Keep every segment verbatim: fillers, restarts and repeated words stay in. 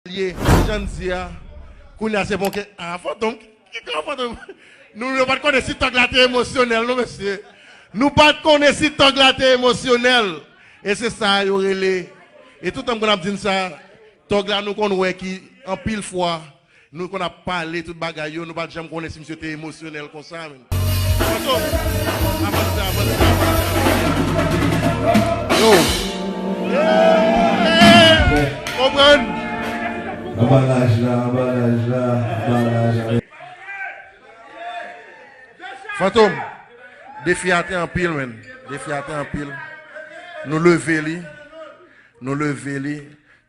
Ye, jan n di a, kounye a se bon ke, a, Fantom, ki, ki gran Fantom? Nou, nou pa t konnen si tòg la te emosyonèl, non, mesye. Nou pa t konnen si tòg la te emosyonèl. E se sa yo rele. E toutan m konn ap di n sa, tòg la nou konn wè ki, anpil fwa, nou konn ap pale tout bagay yo, nou pa t janm konnen si misye te emosyonèl konsa, men. Fantom, avanse, avanse, avanse, avanse. Yo. Konprann? Anbalaj la, anbalaj la, anbalaj la. Fantom, defi a te anpil, men. Defi a te anpil. Nou leve li. Nou leve li.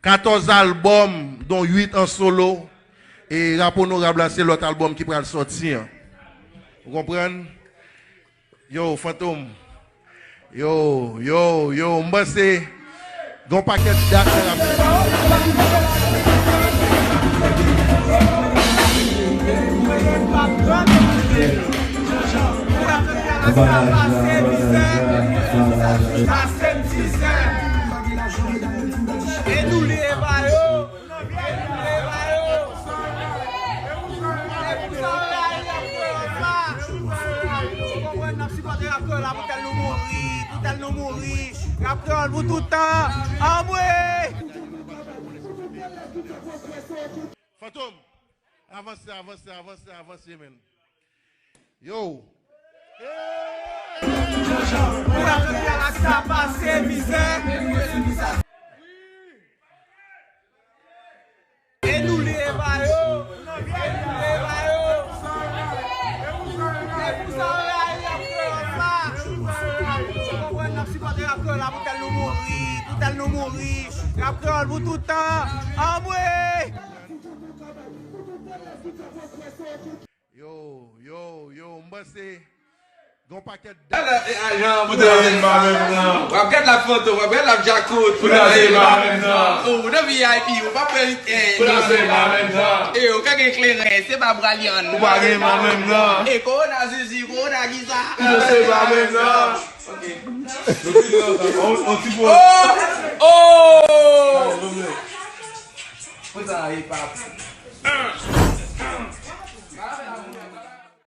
Katòz albòm, don uit an solo. E Rap Onorab la, se lòt albòm ki pral sòti an. Ou konprann? Yo, Fantom. Yo, yo, yo, m panse gon pakèt dat nan rap. Anbalaj la, anbalaj la, anbalaj la. E nou leve yo. Pou tèl nou mouri, pou tèl nou mouri. Rap kreyòl pou tout tan. Anmwe! Fantom, avanse, avanse, avanse, avanse, men. Yo. Pou rap kreyòl ak sa pase mizè. E nou leve yo. E nou leve yo. E pou sa yo rayi rap kreyòl la. Ou konprann, n ap sipòte rap kreyòl la pou tèl nou mouri, pou tèl nou mouri. Rap kreyòl pou tout tan. Anmwe! Yo, yo, yo, m panse gon pakèt dat. Ala e ajan pou te vin pa menm nan. W ap gad la Fantom, w ap gad la Djakout. Pou danse pa menm nan. Ou nan V I P, ou pa pran ritè. Pou danse pa menm nan. E ou ka gen kleren, se pa Bralyan. Ou pa gen pa menm nan. E Kowona Zuzu, Kowona Giza. Pou danse pa menm nan. Ok. On, on ti po. Oh! Oh! Pou sa, e pa.